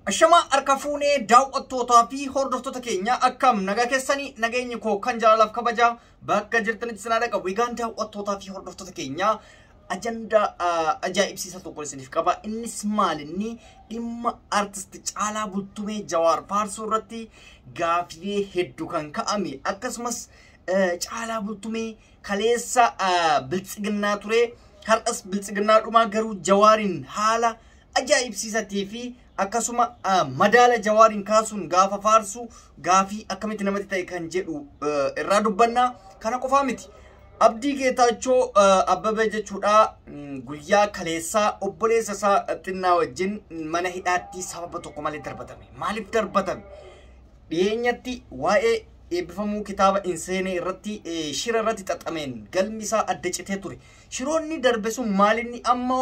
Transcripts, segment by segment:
Ashama harka fuunee daawwattootaa fi hordoftoota keenya, akkam nagaa keessanii? Nageenyi koo kan jaalalaaf kabajaa bakka jirtanitti sinaa dhaqa. Egaan daawwattootaa fi hordoftoota keenya, ajandaa ajaa'ibsiisaa tokko isiniif qaba. Innis maal? Inni dhimma artist Caalaa Bultumee Jawaar faarsuu irratti gaafilee hedduu kan ka'ame, akkasumas Caalaa Bultumee kaleessa biltsiginnaa ture, har'as biltsiginnaa dhumaa, garuu Jawaariin haala ajaa'ibsiisatii fi akkasuma madaala Jawaariin kaasuun gaafa faarsu gaafii akkamitti namatti ta'e kan jedhu irraa dubbanna. Kana qofaa miti. Abdii Geetaachoo Abbabee jechuudha, guyyaa kaleessaa obboleessa isaa xinnaa wajjin mana hidhaatti sababa tokko malee darbatame. Maaliif darbatame? Dhiyeenyatti waa'ee eebbifamuu kitaaba Inseenee irratti shira irratti xaxameen galmi isaa adda citee ture. Shiroonni darbe sun maalinni amma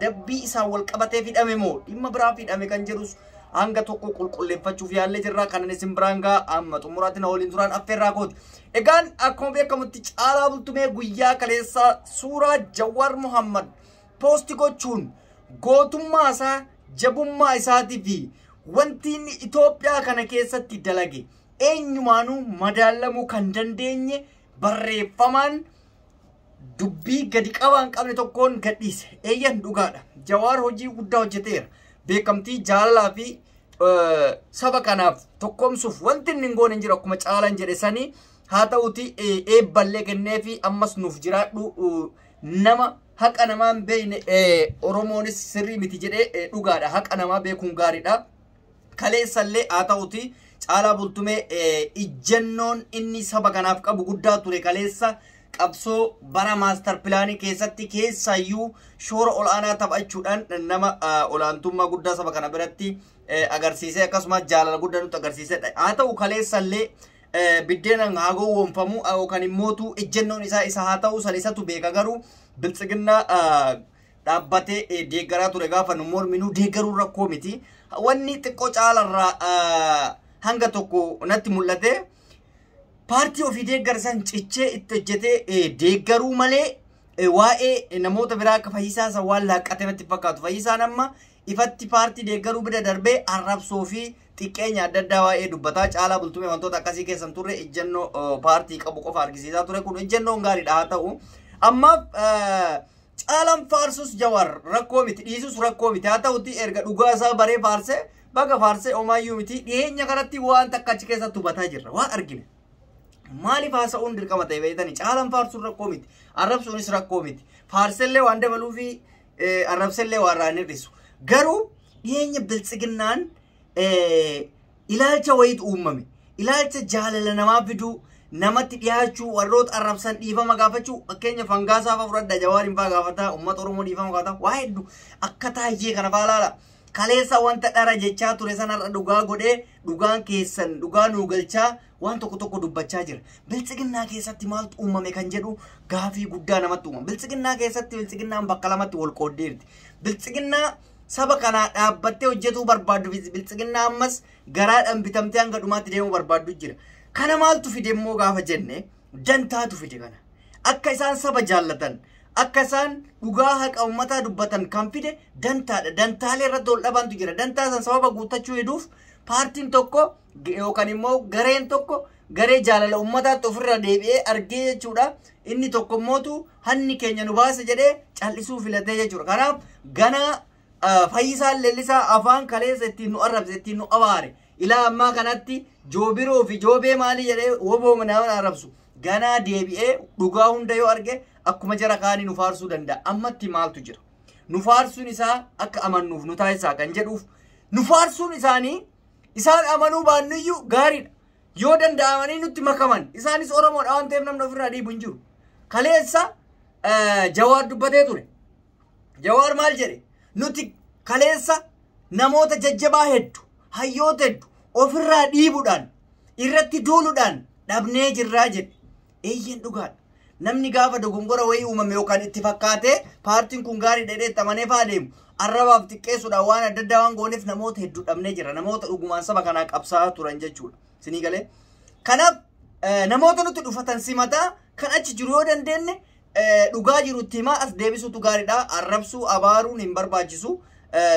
dabbii isaa wal qabatee hidhame moo dhimma biraa hidhame kan jedhus hanga tokko qulqulleeffachuuf yaallee jirra. Kanan isin biraan gaa amma xumuraatti na waliin turaan affeerraa kooti. Egaan akkuma beekamutti Caalaa Bultumee guyyaa kaleessaa suuraa Jawaar Muhammad post gochuun gootummaa isaa, jabummaa isaatii fi wanti inni Itoophiyaa kana keessatti dalage eenyumaanuu madaalamuu kan dandeenye barreeffamaan dubbii gadi qabaa hin qabne tokkoon gadhiise. Eeyyan, dhugaadha. Jawaar hojii guddaa hojjeteera. Beekamtii jaalalaa fi saba kanaaf tokkoomsuuf wanti inni hin goone hin jiru akkuma Caalaan jedhe sanii. Haa ta'uti, eebballee kennee fi ammas nuuf jiraadhu, nama haqa namaa hin beekne Oromoonis sirrii miti jedhee, dhugaadha. Haqa namaa beekuun gaariidha. Kaleessallee haa ta'uti, Caalaa Bultumee ijjannoon inni saba kanaaf qabu guddaa ture. Kaleessa qabsoo bara master planii keessatti keessaayyuu shoora ol'aanaa taphachuudhaan nama olaantummaa guddaa saba kana biratti agarsiisee, akkasumas jaalala guddaa nutti agarsiisedha. Haa ta'u, kaleessallee biddeenaan haa gowwoomfamu yookaan immootu ejjennoon isaa isa haa ta'u, san isatu beeka, garuu biltsiginnaa dhaabbatee deeggaraa ture. Gaafa nu morminuu deeggaruun rakkoo miti. Wanni xiqqoo caalarraa hanga tokko natti mul'ate, paartii ofii deeggarsan cichee itti hojjetee deeggaruu malee waa'ee namoota biraa akka Fayyisaa san waan laaqqate natti fakkaatu. Fayyisaan amma ifatti paartii deeggaruu bira darbee arrabsoo fi xiqqeenya adda addaa waa'ee dubbataa. Caalaa Bultumee wantoota akkasii keessan turre, ejjennoo paartii qabu qofa argisiisaa ture. Kun ejjennoon gaariidha. Haa ta'u, ammaaf Caalaan faarsus Jawaar rakkoo miti, dhiisus rakkoo miti. Haa ta'utti, erga dhugaa isaa baree faarsee, baga faarsee, omaayyuu miti. Dhiyeenya kanatti waan takka achi keessatti hubataa jirra, waan argine. Maaliif haasa'uun dirqama ta'e beektanii? Caalaan faarsuun rakkoo miti, arrabsuunis rakkoo miti. Faarsellee waan dabaluu fi arrabsellee waan irraa hin hir'isu. Garuu dhiyeenya biltsiginnaan ilaalcha wayiitu uumame. Ilaalcha jaalala namaa fiduu, namatti dhiyaachuu, warroota arrabsan dhiifama gaafachuu. Fakkeenya Fangaasaa fa'aa fudhadha, Jawaariin fa'aa gaafataa, uummata Oromoo dhiifama gaafata, waa hedduu akka taayyee kana fa'aa laala. Kaleessa wanta dhara jechaa ture sanarra dhugaa godhee, dhugaan keessan dhugaa nuu galchaa waan tokko tokko dubbachaa jira. Biltsiginnaa keessatti maaltu uumame kan jedhu gaafii guddaa namatti uumama. Biltsiginnaa keessatti biltsiginnaan bakka lamatti wal qooddeerti. Biltsiginnaa saba kanaa dhaabbattee hojjetuu barbaaddu fi biltsiginnaa ammas garaadhaan bitamtee hanga dhumaatti deemuu barbaaddu jira. Kana maaltu fide immoo gaafa jenne, dantaatu fide kana. Akka isaan saba jaallatan, akka isaan dhugaa haqa uummataa dubbatan kan fide dantaadha. Dantaalee irratti ol dhabantu jira. Dantaa san sababa guuttachuu heduuf paartiin tokko yookaan immoo gareen tokko garee jaalala uummataatti ofirra deebi'ee argee jechuudha. Inni tokko immootu hanni keenya nu baase jedhee callisuu filatee jechuudha. Kanaaf ganaa Fayyisaan Leellisaa afaan kaleessa ittiin nu arrabse, ittiin nu abaare, ilaa ammaa kanatti joobiroo fi joobee maalii jedhee woboo nama arrabsu, ganaa deebi'ee dhugaa hunda yoo arge akkuma jara kaanii nu faarsuu danda'a. Ammatti maaltu jira? Nu faarsuun isaa akka amannuuf nu taasisaa kan jedhuuf, nu faarsuun isaanii isaan amanuu baannuyyuu gaariidha. Yoo danda'amanii nutti makaman, isaanis Oromoodha waan ta'eef namni ofirraa dhiibu hin jiru. Kaleessa Jawaar dubbatee ture. Jawaar maal jedhe? Nuti kaleessa namoota jajjabaa hedduu, hayyoota hedduu ofirraa dhiibuudhaan, irratti duuluudhaan dhabnee jirraa jedhe. Eeyyan, dhugaadha. Namni gaafa dogongora wayii uumame yookaan itti fakkaatee paartiin kun gaarii dheedhee itti amanee fa'aa deemu, arrabaaf xiqqeessuudhaan waan adda addaa waan gooneef namoota hedduu dhabnee jira. Namoota dhugumaan saba kanaa qabsaa'aa turan jechuudha. Sinii galee. Kanaaf namoota nutti dhufatan simataa, kan achi jiru yoo dandeenye dhugaa jiru itti himaa as deebisuutu gaariidha. Arrabsuu, abaaruun hin barbaachisu.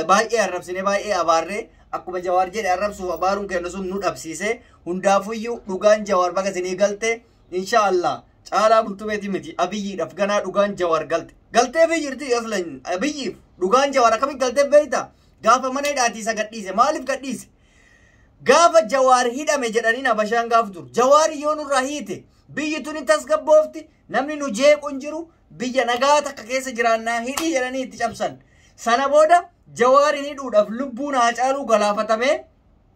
Baay'ee arrabsine, baay'ee abaarree. Akkuma Jawaar jedhe arrabsuuf abaaruun kennu sun nu dhabsiise. Hundaafuyyuu dhugaan Jawaar baga isinii galte. Inshaallah Caalaa Bultumeeti miti, Abiyyiidhaaf ganaa dhugaan Jawaar galte. Galteefii jirti aslan Abiyyiif dhugaan Jawaar akkamitti galteef beektaa? Gaafa mana hidhaatii isa gadhiise. Maaliif gadhiise? Gaafa Jawaar hidhame jedhanii Habashaan gaafa dur. Jawaar yoo nurraa hiite biyyi tuni tasgabboofti, namni nu jeequ hin jiru, biyya nagaa takka keessa jiraannaa, hidhii jedhanii itti cabsan. Sana booda Jawaarin hidhuudhaaf lubbuun Haacaaluu galaafatamee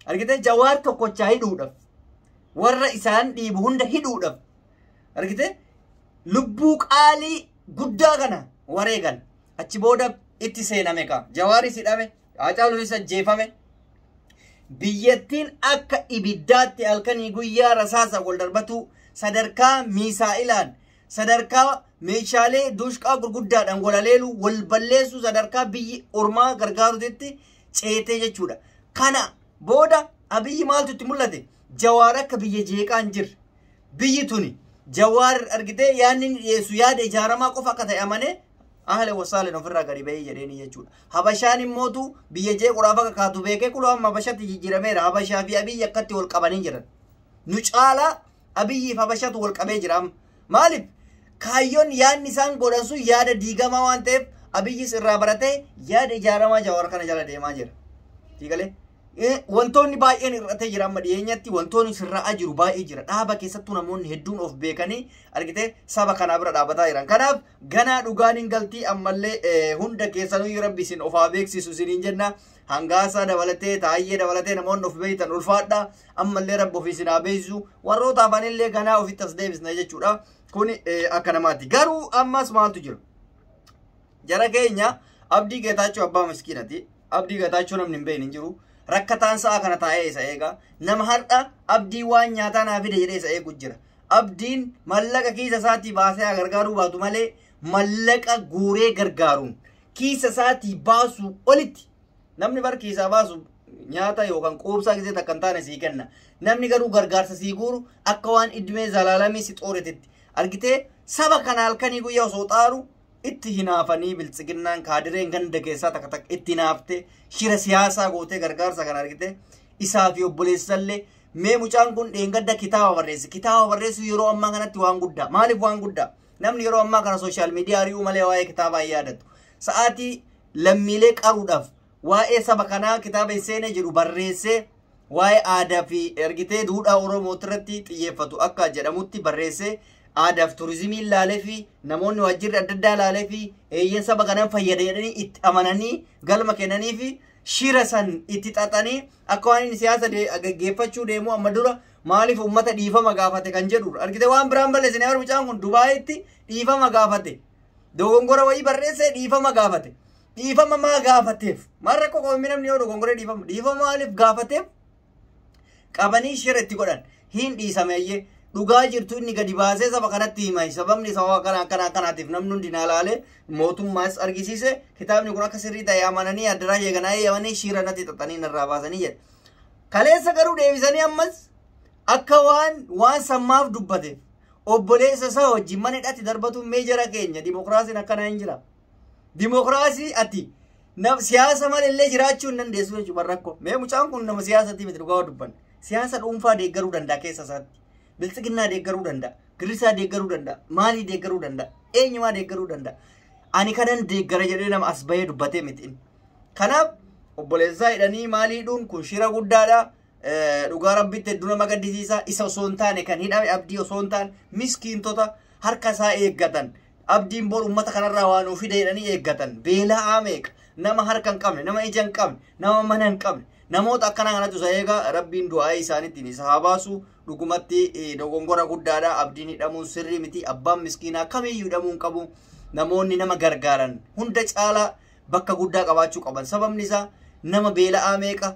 argitee, Jawaar tokkochaa hidhuudhaaf, warra isaan dhiibu hunda hidhuudhaaf argitee lubbuu qaalii guddaa kana wareegan. Achi booda itti seename ka Jawaaris hidhame, Haacaaluunis ajjeefame. Biyyattiin akka ibiddaatti halkanii guyyaa rasaasa wal darbatu, sadarkaa miisaa'ilaan, sadarkaa meeshaalee dushqaa gurguddaadhaan wal aleelu, wal balleessuu, sadarkaa biyyi ormaa gargaarutti ceetee jechuudha. Kana booda Abiyyi maaltu itti mul'ate? Jawaar akka biyya jeeqaa hin jirre. Biyyi tuni Jawaar argitee yaadni inni dhiyeessu yaada ijaaramaa qofa akka ta'e amanee ahla wasaaleen ofirraa gadi bahee jedheeni jechuudha. Habashaan immootu biyya jeequudhaaf akka kaatu beekee kuloo amma Habashatti jijjiirameera. Habashaa fi Abiyyi akkatti wal qabanii jiran. Nu caalaa Abiyyiif Habashatu wal qabee jira amma. Maaliif? Kaayyoon yaadni isaan godhan sun yaada diigamaa waan ta'eef Abiyyis irraa baratee yaada ijaaramaa Jawaar kana jala deemaa jira. Siigalee? Wantoonni baay'een hir'atee jira amma dhiyeenyatti, wantoonni sirraa'aa jiru baay'ee jira. Dhaaba keessattuu namoonni hedduun of beekanii argitee saba kanaa bira dhaabataa jiran. Kanaaf ganaa dhugaan hin galtii, ammallee hunda keessanuu Rabbi isin of haa beeksisu isiniin jenna. Hangaasaa dabalatee, Taayyee dabalatee, namoonni of beektan ulfaadha. Ammallee Rabbi of isin haa beeksisu. Warroota hafanillee ganaa ofitti as deebisna jechuudha. Kuni akka namaati. Garuu ammas maaltu jira? Jara keenya, Abdii Geetaachoo abbaa miskiinati. Abdii Geetaachoo namni hin beekne hin jiru. Rakkataan sa'a kana taa'ee isa eega. Nama har'a Abdii waan nyaataa naa fide jedhee isa eegu jira. Abdiin mallaqa kiisa isaatii baasee haa gargaaruu baatu malee, mallaqa guuree gargaaruun kiisa isaatii baasuu olitti, namni bar kiisaa baasu nyaata yookaan quubsaa gisee takka hin taane sii kenna. Namni garuu gargaarsa sii guuru akka waan idmee zalaalamii si xooretetti. Argitee saba kana halkanii guyyaa osoo xaaru itti hinaafanii, biltsiginnaan kaadireen ganda keessaa takka takka itti hinaaftee shira siyaasaa gootee gargaarsa kana argite isaa fi obboleessallee. Mee mucaan kun dheengadda kitaaba barreesse. Kitaaba barreessu yeroo ammaa kanatti waan guddaa. Maaliif waan guddaa? Namni yeroo ammaa kana social media ari'uu malee waa'ee kitaabaa hin yaadatu. Sa'aatii lammiilee qaruudhaaf waa'ee saba kanaa kitaaba hin seene jedhu barreessee, waa'ee aadaa fi ergitee duudhaa Oromoo irratti xiyyeeffatu akka jedhamutti barreessee, aadaa fi turizimii ilaalee fi namoonni waajjirri adda addaa ilaalee fi eeyyeen saba kanaan fayyada jedhanii itti amananii galma kennanii fi shira san itti xaxanii akka waan inni siyaasa gaggeeffachuu deemu amma dura maaliif uummata dhiifama gaafate kan jedhudha. Argite waan biraan balleessine bar, mucaan kun Dubaayitti dhiifama gaafate. Dogongora wayii barreessee dhiifama gaafate. Dhiifama maa gaafateef? Maal rakkoo qabamee namni yoo dogongoree dhiifama? Dhiifama maaliif gaafateef? Qabanii shira itti godhan. Hin dhiisameeyyee. Dhugaa jirtu inni gadi baasee saba kanatti hima. Sababni sababa kana akkana akkanaatiif namni hundi naa laalee mootummaas argisiise, kitaabni kun akka sirrii ta'e amananii addaraa eeganaa eeyyamanii shira natti xaxanii narraa baasanii jedhe. Kaleessa garuu deebisanii ammas akka waan sammaaf dubbateef obboleessa isaa wajjin mana hidhatti darbatu. Mee jara keenya, dimokiraasiin akkanaa hin jira. Dimokiraasii ati siyaasa malee jiraachuu hin dandeessu jechuudha rakkoo. Mee mucaan kun nama siyaasatii miti, dhugaa dubbanne. Siyaasa dhuunfaa deeggaruu danda'a keessa isaatti. Biltsiginnaa deeggaruu danda'a. Girrisaa deeggaruu danda'a. Maalii deeggaruu danda'a? Eenyumaa deeggaruu danda'a? Ani kanan deeggara jedhee nama as bahee dubbatee miti. Kanaaf obboleessaa hidhanii maalii hidhuun kun shira guddaadha. Dhugaa Rabbitti hedduu nama gaddisiisa. Isa osoo hin taane kan hidhame, Abdii osoo hin taane, miskiintota harka isaa eeggatan. Abdiin bor uummata kanarraa waa nuu fide jedhanii eeggatan. Beela'aa meeqa? Nama harka hin qabne, nama ija hin qabne, nama mana hin qabne. Namoota akkanaa kanatu isa eega. Rabbiin du'aa isaaniitiin isa haa baasu. Dhugumatti dogongora guddaadha. Abdiin hidhamuun sirrii miti. Abbaan miskiinaa kamiyyuu hidhamuu hin qabu. Namoonni nama gargaaran hunda caalaa bakka guddaa qabaachuu qaban. Sababni isaa nama beela'aa meeqa,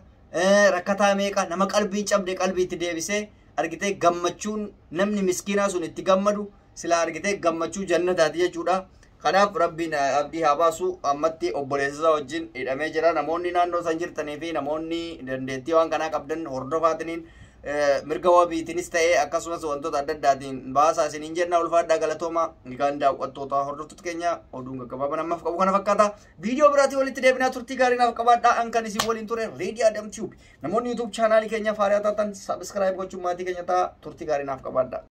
rakkataa meeqa, nama qalbiin cabde qalbii itti deebisee, argitee gammachuun namni miskiinaa sun itti gammadu silaa argitee gammachuu jannataati jechuudha. Kanaaf Rabbiin Abdii haa baasu. Ammatti obboleessa isaa wajjin hidhamee jira. Namoonni naannoo san jirtanii fi namoonni dandeettii waan kanaa qabdan hordofaatiniin Mirga wabiitiinis ta'ee akkasumas wantoota adda addaatiin baasaa isiniin jenna. Ulfaadhaa, galatooma. Egaan daawwattoota, hordoftoota keenya, oduun gaggabaaban ammaaf qabu kana fakkaata. Viidiyoo biraatii walitti deebinaa, turtii gaarii naaf qabaadhaa. An kan isin waliin ture Reedii Adam Tube. Namoonni YouTube chaanaalii keenya faaraa taatan subscribe gochuun maatii keenya ta'a. Turtii gaarii naaf qabaadhaa.